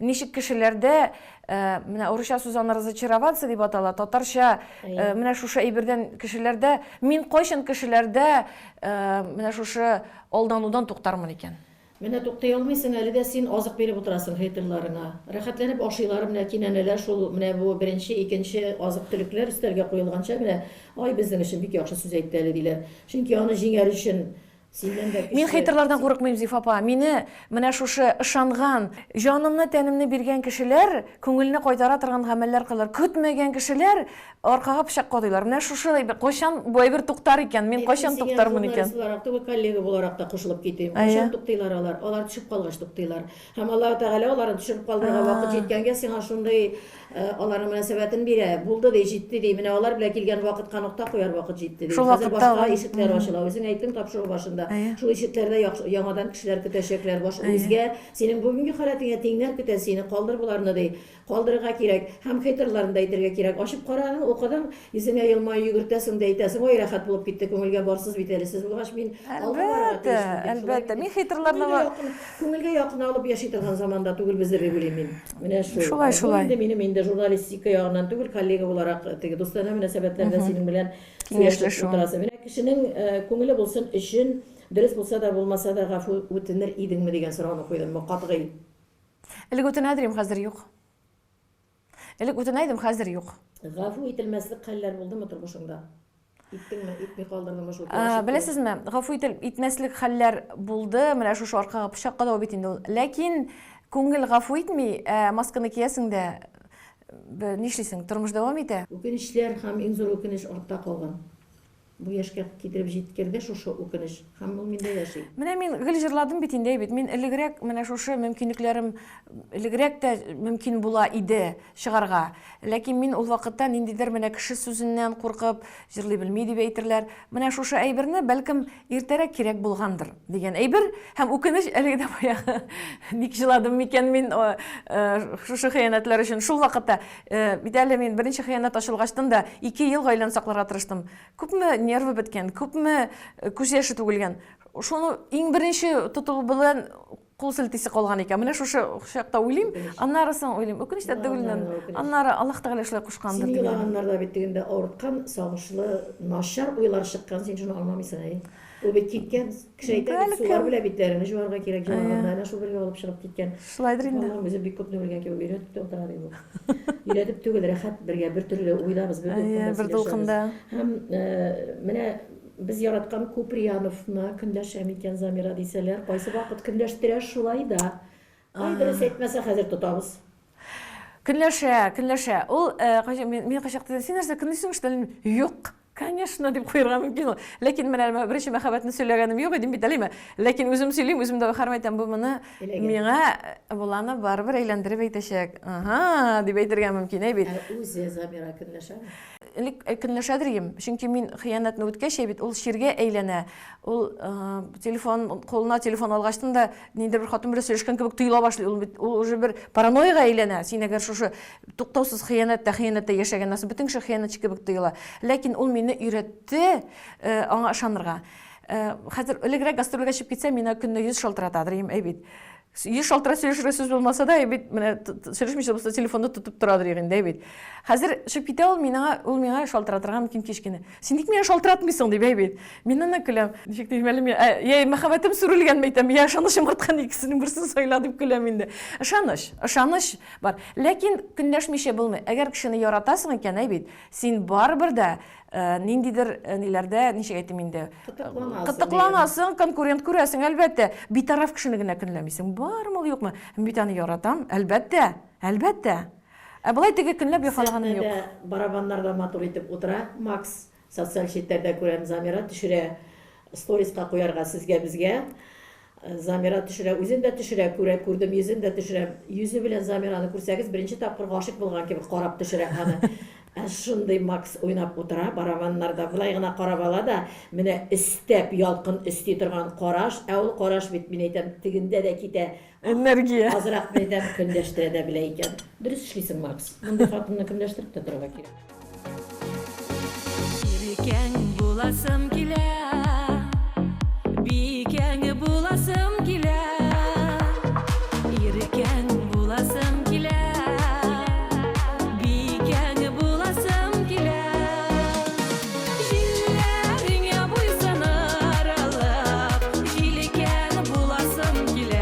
Ничек кешеләрдә, менә урысча сүз аны разочароваться дип атала, татарча менә шушы әйбердән кешеләрдә, мин кайчан кешеләрдә менә шушы алданудан туктармын икән? Менә туктый алмыйсың, әле дә син азык биреп утырасың хейтерларыңа. Рәхәтләнеп ашыйлар, менә кинәнәләр шул, менә бу беренче, икенче азык-төлекләр өстәлгә куелганча, менә, ай, безнең өчен бик яхшы сүз әйтте әле, диләр. Чөнки аны җиңәр өчен синнән дә Мин көчле. хейтерлардан курыкмыйм, Зифа апа. Мине менә шушы ышанган, җанымны, тәнемне биргән кешеләр күңелне кайтара торган гамәлләр кылыр. Көтмәгән кешеләр Аркага пычак кадыйлар. Менә шушы әйбер, кайчан бу әйбер туктар икән? Мин кайчан туктармын икән? Журналист буларак түгел, коллега буларак та кушылып китим. Кайчан туктыйлар алар? Алар төшеп калгач туктыйлар. Һәм Аллаһы Тәгалә аларны төшереп калдырырга вакыт җиткәнгә сиңа шундый аларның мөнәсәбәтен бирә. Булды ди, җитте ди. Менә алар белән килгән вакытка нокта куяр вакыт җитте ди. Хәзер башка ишекләр ачыла. Үзең әйттең тапшыру башында. Шул ишекләрдә яңадан кешеләр көтәчәкләр. Баш үзгә, синең бүгенге халәтеңә тиңнәр көтә сине. Калдыр боларны ди. Калдырырга кирәк. Һәм хейтерларны да әйтергә кирәк. Ачып карадың, укыдың, йөзеңә елмаю йөгертәсең дә әйтәсең, ой, рәхәт булып китте, күңелгә барсыз бит әле сез булгач, мин алга барырга Әлбәттә, тиешмен дип. Шулай әлбәттә. бит. Мин хейтерларны Күңелгә якын, күңелгә якын алып яши торган заманда түгелбездер дип уйлыйм мин. Менә шул. Шулай, Бу шулай. инде минем инде журналистика ягыннан түгел, коллега буларак, теге дустанә мөнәсәбәтләрдә синең белән сөйләшеп Киңәшләшү. утырасы. Менә кешенең күңеле булсын өчен, дөрес булса да, булмаса да гафу үтенер идеңме дигән сорауны куйдым. Катгый. Элек үтенә идем, хәзер юк. Элек үтенә идем, хәзер юк. Гафу ителмәслек хәлләр булдымы тормышыңда? Иттеңме, итми калдырдыңмы шул киләчәктә? Беләсезме, гафу ител итмәслек хәлләр булды, менә шушы аркага пычак кадау бит инде ул. Ләкин күңел гафу итми, ә масканы киясең дә, нишлисең, тормыш дәвам итә. Үкенечләр һәм иң зур үкенеч артта калган. Бу яшькә китереп җиткерде шушы үкенеч һәм ул миндә яши. Менә мин гел җырладым бит инде, бит. Мин элегрәк менә шушы мөмкинлекләрем элегрәк тә мөмкин була иде чыгарга. Ләкин мин ул вакытта ниндидер менә кеше сүзеннән куркып, җырлый белми дип әйтерләр. Менә шушы әйберне бәлкем иртәрәк кирәк булгандыр дигән әйбер һәм үкенеч әлеге дә баягы ник җыладым микән мин шушы хыянәтләр өчен. Шул вакытта Бит әле мин беренче хыянәт ачылгачтын да 2 ел гаиләне сакларга тырыштым. Күпме нервы беткән, күпме күз яше түгелгән. Шуны иң беренче тотылу белән кул селтисе калган икән. Менә шушы чакта уйлыйм, аннары соң уйлыйм. Үкенеч тә түгел. Аннары Аллаһ Тәгалә шулай кушкандыр. Син елаганнарда бит тегендә авырткан, сагышлы, начар уйлар чыккан, син шуны аңламыйсың, әй. Ул бит киткән, кеше әйтә бит, сулар белән битләреңне җуарга кирәк, җылаганда әнә шул бергә алып чыгып киткән. Шулайдыр инде. Аллам үзе бик күпне белгән кебек өйрәтеп тә утыра ди бу. Өйрәтеп түгел, рәхәт бергә бер төрле уйдабыз, бер дулкында Бер дулкында. Һәм менә без яраткан Куприяновны көнләшә микән Замира дисәләр, кайсы вакыт көнләштерә шулай да. Ай, дөрес әйтмәсә, хәзер тотабыз. Көнләшә, көнләшә. Ул, мин кайчакта, син нәрсә көнлисең, что ли? Юк. Конечно, дип куярга мөмкин ул. Ләкин менә беренче мәхәббәтне сөйләгәнем юк идем бит әлеме. Ләкин үзем сөйлим, үзем дә һәрвакыт әйтәм, бу моны миңа боланы барыбер әйләндереп әйтәчәк. Ага, дип әйтергә мөмкин, әй бит. Ә үзе Замира көнләшәме? Элек көнләшәдер идем, чөнки мин хыянәтне үткәч, әй бит, ул чиргә әйләнә. Ул телефон, кулына телефон алгачтын да ниндидер бер хатын белән сөйләшкән кебек тоела башлый. Ул бит ул уже бер паранойяга әйләнә. Син әгәр шушы туктаусыз хыянәттә, хыянәттә яшәгәннән соң бөтен кеше хыянәтче кебек тоела. Ләкин ул мине өйрәтте аңа ышанырга. Хәзер элегрәк гастрольгә чыгып китсәм, миңа көнне 100 шалтыратадыр идем, әй бит. 100 шалтырат сөйләшергә сүз булмаса да, әй бит, менә сөйләшмичә булса телефонны тотып торадыр инде, әй бит. Хәзер чыгып китә ул, мин аңа, ул миңа шалтыратырга мөмкин кич кенә. Син ник миңа шалтыратмыйсың дип, әй бит. Мин аны көләм. Ничек дим әле мин, я мәхәббәтем сүрелгән әйтәм, я ышанычым арткан, икесенең берсен сайла дип көләм инде. Ышаныч, ышаныч бар. Ләкин көнләшмичә булмый. Әгәр кешене яратасың икән, әй бит, син барыбер дә ниндидер ниләрдә, ничек әйтим инде, кытыкланасың, конкурент күрәсең, әлбәттә. Битараф кешене генә көнләмисең. Бармы ул, юкмы? Мин бит аны яратам, әлбәттә, әлбәттә. Ә болай теге көнләп яфалаганым юк. Сәхнәдә барабаннарда матур итеп утыра Макс. Социаль челтәрдә күрәм, Замира төшерә, сториска куярга сезгә, безгә. Замира төшерә, үзен дә төшерә, күрә, күрдем, йөзен дә төшерә. Йөзе белән Замираны күрсәгез, беренче тапкыр гашыйк булган кебек карап төшерә аны. Ә шундый Макс уйнап утыра, барабаннарда болай гына карап ала да, менә өстәп, ялкын өсти торган караш, ә ул караш бит, мин әйтәм, тегендә дә китә. Энергия. Азрак мәйдан көнләштерә дә белә икән. Дөрес эшлисең, Макс. Мондый хатынны көнләштереп тә торырга кирәк. Иркәң буласым килә, Бикәң буласым килә. Иркәң буласым килә, Бикәң буласым килә. Җилләреңә буйсыныр алып, Җилкән буласым килә.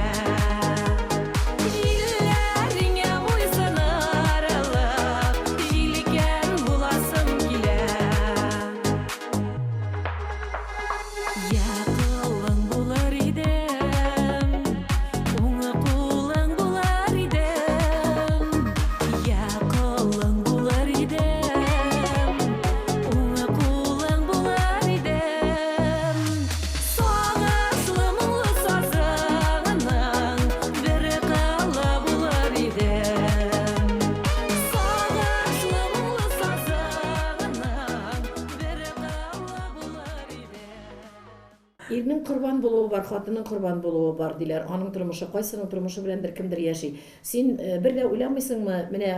Ирнең корбан булуы бар, хатынның корбан булуы бар, диләр. Аның тормышы, кайсының тормышы беләндер кемдер яши. Син бер дә уйламыйсыңмы, менә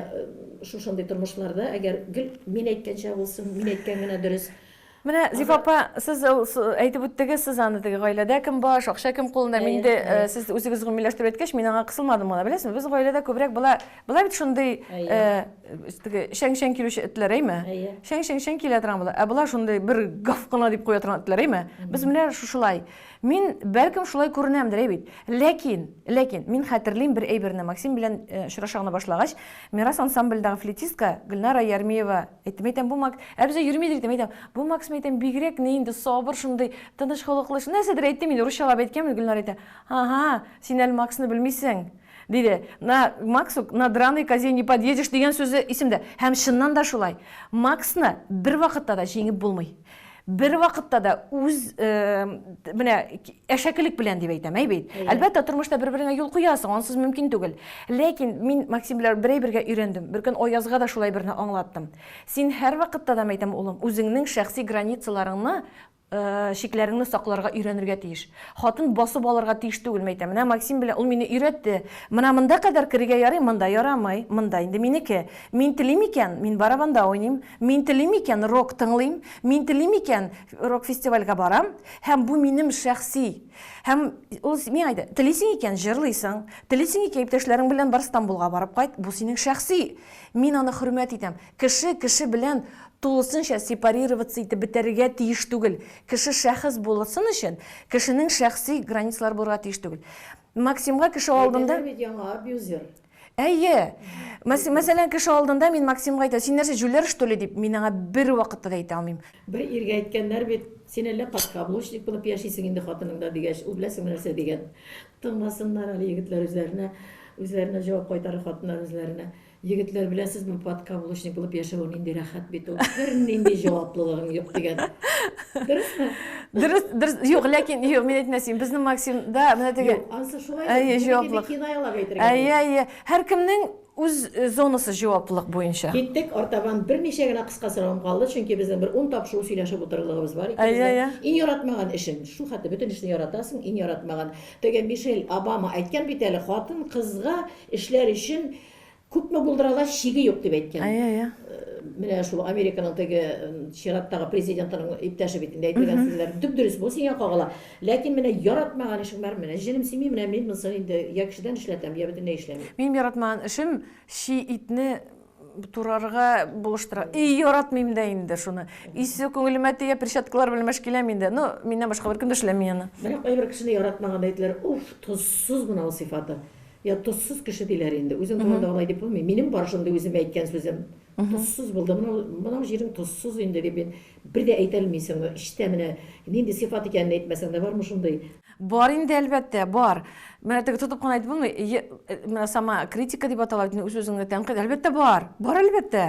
шушындый тормышларда, әгәр гел мин әйткәнчә булсын, мин әйткән генә дөрес. Менә, Зифа апа, сез әйтеп үттегез, сез аны теге гаиләдә кем баш, акча кем кулында. Мин инде сез үзегез гомумиләштереп әйткәч, мин аңа кысылмадым гына, беләсезме? Без гаиләдә күбрәк була, була бит шундый теге шәң-шәң килүче этләр, әйме? Шәң-шәң-шәң килә торган була. Ә була шундый бер гаф кына дип куя торган этләр, әйме? Без менә шушылай. Мин бәлкем шулай күренәмдер, әй бит. Ләкин, ләкин мин хәтерлим бер әйберне. Максим белән очраша гына башлагач, Мирас ансамбльдагы флейтистка Гөлнара Ярмиева Әйттем, әйтәм, бу Макс, ә бездә йөрмидер әйтәм, әйтәм, бу Макс, әйтәм, бигрәк ни инде сабыр, шундый тыныч холыклы, нәрсәдер әйттем инде, русчалап әйткәнмен, Гөлнар әйтә, ага, син әле Максны белмисең, диде. На Максу на драной козе не подъедешь дигән сүзе исемдә. Һәм чыннан да шулай. Максны бервакытта да җиңеп булмый. Бервакытта да үз менә әшәкелек белән дип әйтәм, әй бит. Әлбәттә, тормышта бер-береңә юл куясың, ансыз мөмкин түгел. Ләкин мин Максим белән бер әйбергә өйрәндем. Беркөн Аязга да шулай берне аңлаттым. Син һәрвакытта да, әйтәм, улым, үзеңнең шәхси границаларыңны чикләреңне сакларга өйрәнергә тиеш. Хатын басып алырга тиеш түгел, мәйтәм. Менә Максим белән ул мине өйрәтте. Менә монда кадәр керергә ярый, монда ярамый, монда инде минеке. Мин телим икән, мин барабанда уйныйм. Мин телим икән, рок тыңлыйм, мин телим икән, рок-фестивальгә барам, һәм бу минем шәхси. Һәм ул миңа әйтә, телисең икән, җырлыйсың, телисең икән, иптәшләрең белән бар Стамбулга барып кайт, бу синең шәхси. Мин аны хөрмәт итәм. Кеше кеше белән тулысынча сепарироваться итеп бетәргә тиеш түгел. Кеше шәхес булсын өчен, кешенең шәхси границалары булырга тиеш түгел. Максимга кеше алдында... Әйтәләр бит, яңа абьюзер. Әйе. Мәсәлән, кеше алдында мин Максимга әйтәм, син нәрсә, җүләр, что ли, дип, мин аңа бер вакытта да әйтә алмыйм. Бер иргә әйткәннәр бит, син әллә подкаблучник булып яшисең инде хатыныңда, дигәч, ул беләсеңме нәрсә дигән? Тыңласыннар әле егетләр үзләренә, үзләренә җавап кайтарыр хатыннар үзләренә. Егетләр, беләсезме, подкаблучник булып яшәве нинди рәхәт бит ул, бернинди җаваплылыгың юк дигән. Дөресме? Дөрес, дөрес. Юк, ләкин юк, мин әйтмәс идем. Безнең Максимда менә теге Юк, ансы шулай. Әйе, җаваплылык. Кинаялап әйтергә. Әйе, әйе. Һәркемнең үз э, зонасы җаваплылык буенча. Киттек, артабан берничә генә кыска соравым калды, чөнки безнең бер ун тапшыру сөйләшеп утырырлыгыбыз бар Әйе, әйе. Иң яратмаган эшең, шул хәтле бөтен эшне яратасың, иң яратмаган. Теге Мишель Обама әйткән бит әле, хатын-кызга эшләр өчен Күпме булдыра ала, чиге юк дип әйткән. Әйе, әйе. Менә шул Американың теге чираттагы президентының иптәше бит инде әйтелгән сүзләр дөп-дөрес, бу сиңа кагыла. Ләкин менә яратмаган эшең бар, менә җенем сими, менә мин монысын инде я кешедән эшләтәм, я бөтенләй эшләмим. Минем яратмаган эшем чи итне турарга булыштыра. И яратмыйм да инде шуны. Исе күңелемә тия, перчаткалар белән мәш киләм инде. Ну, миннән башка беркем дә эшләми аны. Менә кайбер кешене яратмаганда әйтәләр, уф, тозсыз менә ул сыйфаты. Я тозсыз кеше диләр инде. Үзең турында алай дип булмый. Минем бар шундый үземә әйткән сүзем. Тозсыз булды. Менә менә җирең тозсыз инде дип мин бер дә әйтә алмыйсың. Эчтә менә нинди сыйфат икәнен әйтмәсәң дә бармы шундый? Бар инде, әлбәттә, бар. Менә теге тотып кына әйтеп булмый. Менә сама критика дип атала бит, үз-үзеңне тәнкыйть. Әлбәттә, бар. Бар, әлбәттә.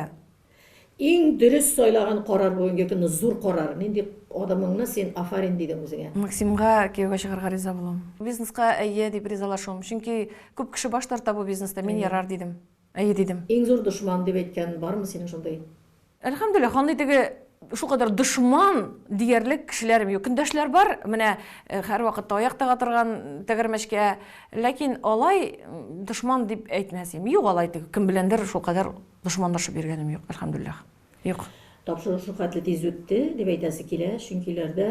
Иң дөрес сайлаган карар бүгенге көнне зур карар. Нинди адымыңны син афарин дидең үзеңә? Максимга кияүгә чыгарга риза булуым. Бизнеска әйе дип ризалашуым. Чөнки күп кеше баш тарта бу бизнеста, мин ярар дидем. Әйе дидем. Иң зур дошман дип әйткән бармы синең шундый? Әлхәмдүлилләһ, андый теге шулкадәр дошман диярлек кешеләрем юк. Көндәшләр бар, менә һәрвакытта аяк тага торган тәгәрмәчкә. Ләкин алай дошман дип әйтмәс идем. Юк алай теге кем беләндер шулкадәр Дошманлашып йөргәнем юк, әлхәмдүлилләһ. Юк. Тапшыру шулхәтле тиз үтте, дип әйтәсе килә, чөнки өйләрдә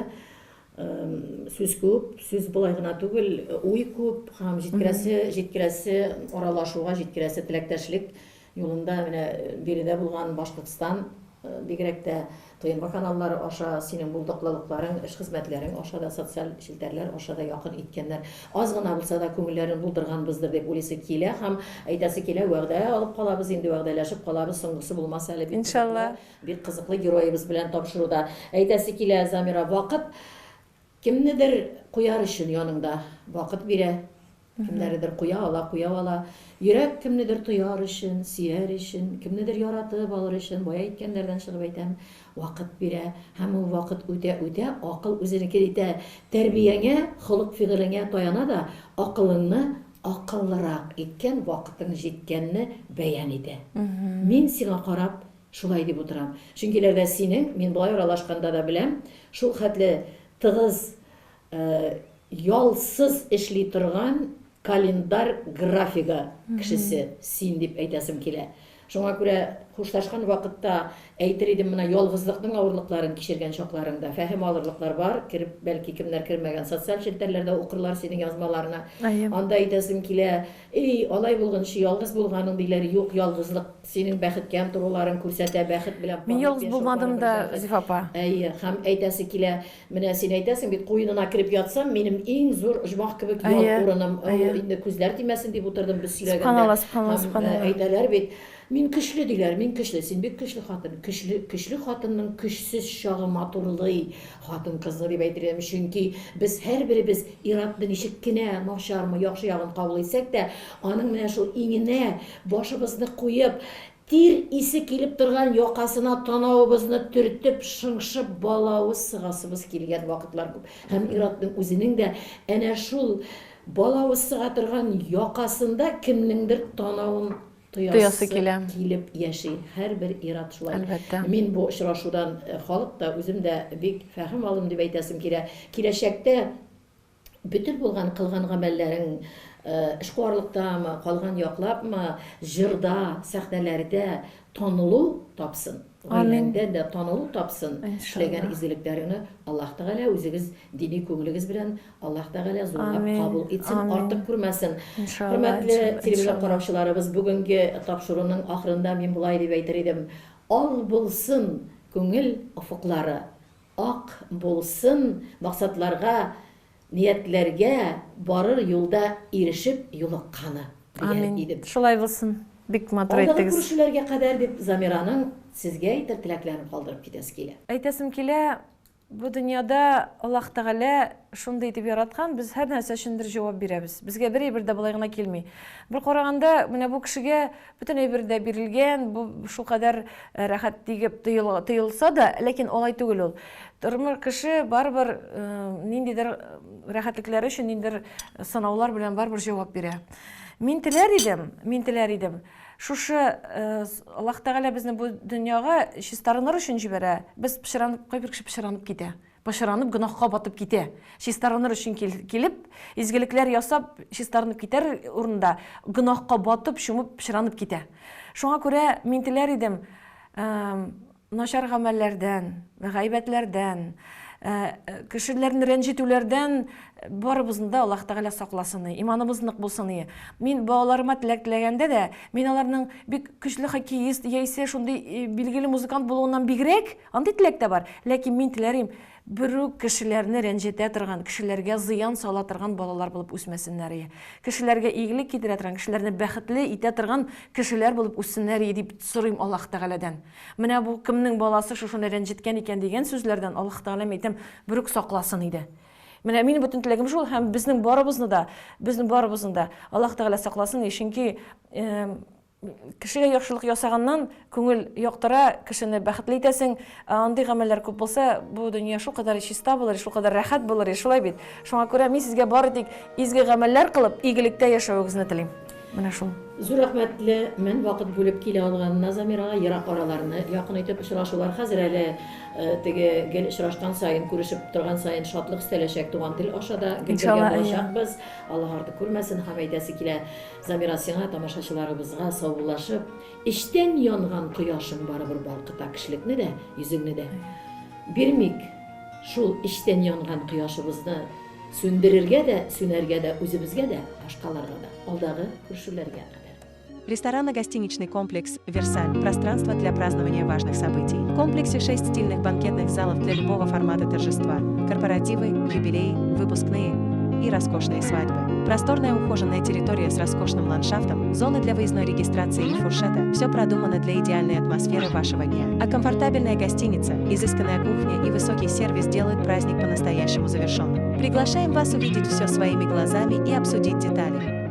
сүз күп, сүз болай гына түгел, уй күп һәм җиткерәсе, җиткерәсе аралашуга җиткерәсе теләктәшлек юлында менә биредә булган Башкортстан бигрәк тә ТНВ каналлары аша, синең булдыклылыкларың, эш-хезмәтләрең аша да, социаль челтәрләр аша да якын иткәннәр. Аз гына булса да күңелләрен булдырганбыздыр дип уйлыйсы килә һәм әйтәсе килә, вәгъдә алып калабыз инде, вәгъдәләшеп калабыз, соңгысы булмас әле бик Иншалла. кызыклы, бик кызыклы героебыз белән тапшыруда. Әйтәсе килә, Замира, вакыт кемнедер куяр өчен яныңда вакыт бирә. Кемнәредер куя ала, куя ала. Йөрәк кемнедер тояр өчен, сөяр өчен, кемнедер яратып алыр өчен, бая әйткәннәрдән чыгып әйтәм, вакыт бирә. Һәм ул вакыт үтә-үтә, акыл үзенекен итә. Тәрбияңә, холык-фигылеңә таяна да, акылыңны акыллырак иткән вакытың җиткәнне бәян итә. Мин сиңа карап шулай дип утырам. Чөнки ләрдә синең, мин болай аралашканда да беләм, шул хәтле тыгыз. Ялсыз эшли торган календарь графигы кешесе син дип әйтәсем килә. Шуңа күрә хушлашкан вакытта әйтер идем, менә ялгызлыкның авырлыкларын кичергән чакларыңда фәһем алырлыклар бар, кереп, бәлки кемнәр кермәгән, социаль челтәрләрдә укырлар синең язмаларны. Анда әйтәсем килә, Эй, алай булганчы ялгыз булганың диләр, юк, ялгызлык синең бәхеткә омтылуларың күрсәтә, бәхет белән Мин ялгыз булмадым да, Зифа апа. Әйе, һәм әйтәсе килә, Менә син әйтәсең бит, куенына кереп ятсам, минем иң зур оҗмах кебек ял урыным, ул инде күзләр тимәсен дип утырдым без сөйләгәндә. Субханалла, субханалла, субханалла. Әйтәләр бит, мин көчле диләр, мин көчле. Син бик көчле хатын. Көчле, көчле хатынның көчсез чагы матурлый хатын-кызны дип әйтер идем. Чөнки без һәрберебез ир-атны ничек кенә начармы, яхшы ягын кабул итсәк тә, аның менә шул иңенә башыбызны куеп, Тир исе килеп торган якасына танавыбызны төртеп, шыңшып балавыз сыгасыбыз килгән вакытлар күп. Һәм ир-атның үзенең дә әнә шул балавыз сыга торган якасында кемнеңдер танавын тоясы килеп яши. Һәрбер ир-ат шулай. Әлбәттә. Мин бу очрашудан халык та, үзем дә бик фәһем алдым дип әйтәсем килә. Киләчәктә Бөтен булган кылган гамәлләрең эшкуарлыктамы, калган яклапмы, җырда, сәхнәләрдә танылу тапсын. Гаиләңдә дә танылу тапсын. Эшләгән изгелекләреңне Аллаһ Тәгалә үзегез дини күңелегез белән Аллаһ Тәгалә зурлап кабул итсен, артык күрмәсен. Хөрмәтле телевизор караучыларыбыз, бүгенге тапшыруның ахырында мин болай дип әйтер идем, Ал булсын күңел офыклары, Ак булсын максатларга, ниятләргә барыр юлда ирешеп юлыкканы, дияр Амин. идем. Шулай булсын. Бик матур Алдагы әйттегез. күрешүләргә кадәр дип Замираның сезгә әйтер теләкләрен калдырып китәсе килә. Әйтәсем килә, бу дөньяда Аллаһ Тәгалә шундый итеп яраткан, без һәр нәрсә өчендер җавап бирәбез. Безгә бер әйбер дә болай гына килми. Бер караганда, менә бу кешегә Бөтен әйбер дә бирелгән, бу шулкадәр э, рәхәт диеп тоелса да, ләкин алай түгел ул. Тормыш кеше барыбер э, ниндидер э, рәхәтлекләр өчен, ниндидер сынаулар белән барыбер җавап бирә. Мин теләр идем, мин теләр идем. Шушы Аллаһ Тәгалә безне бу дөньяга чистарыныр өчен җибәрә. Без пычранып, кайбер кеше пычранып китә. Пычранып, гөнаһка батып китә. Чистарыныр өчен килеп, изгелекләр ясап, чистарынып китәр урында, гөнаһка батып, чумып, пычранып китә. Шуңа күрә мин теләр идем, начар гамәлләрдән, гайбәтләрдән, кешеләрне рәнҗетүләрдән барыбызны да Аллаһ Тәгалә сакласын, иманыбыз нык булсын. Мин балаларыма теләк теләгәндә дә, мин аларның бик көчле хоккеист яисә шундый билгеле музыкант булуыннан бигрәк, Андый теләк тә бар, ләкин мин теләрим, берүк кешеләрне рәнҗетә торган, кешеләргә зыян сала торган балалар булып үсмәсеннәрие. Кешеләргә игелек китерә торган, кешеләрне бәхетле итә торган кешеләр булып үссеннәрие дип сорыйм Аллаһ Тәгаләдән. Менә бу кемнең баласы шушыны рәнҗеткән икән дигән сүзләрдән Аллаһ Тәгаләм әйтәм, берүк сакласын иде. Менә минем бөтен теләгем шул һәм безнең барыбызны да, безнең барыбызны да Аллаһ Тәгалә сакласын, чөнки Кешегә яхшылык ясаганнан күңел яктыра, кешене бәхетле итәсең. Ә андый гамәлләр күп булса, бу дөнья шулкадәр чиста булыр, шулкадәр рәхәт булыр, шулай бит. Шуңа күрә мин сезгә бары тик изге гамәлләр кылып, игелектә яшәвегезне телим. Менә шул. Зур рәхмәтле мен вакыт бүлеп килә алганына Замирага, ерак араларны якын итеп очрашулар хәзер әле теге гел очрашкан саен, күрешеп торган саен шатлык өстәләчәк туган тел аша да гел бергә булачакбыз. Аллаһ артык күрмәсен һәм әйтәсе килә, Замира, сиңа, тамашачыларыбызга саубуллашып, эчтән янган кояшың барыбер балкыта кешелекне дә, йөзеңне дә. Бирмик шул эчтән янган кояшыбызны сүндерергә дә, сүнәргә дә үзебезгә дә, башкаларга да. Алдагы күрешүләргә кадәр. Ресторанно-гостиничный комплекс «Версаль» – пространство для празднования важных событий. В комплексе 6 стильных банкетных залов для любого формата торжества – корпоративы, юбилеи, выпускные и роскошные свадьбы. Просторная ухоженная территория с роскошным ландшафтом, зоны для выездной регистрации и фуршета – все продумано для идеальной атмосферы вашего дня. А комфортабельная гостиница, изысканная кухня и высокий сервис делают праздник по-настоящему завершенным. Приглашаем вас увидеть все своими глазами и обсудить детали.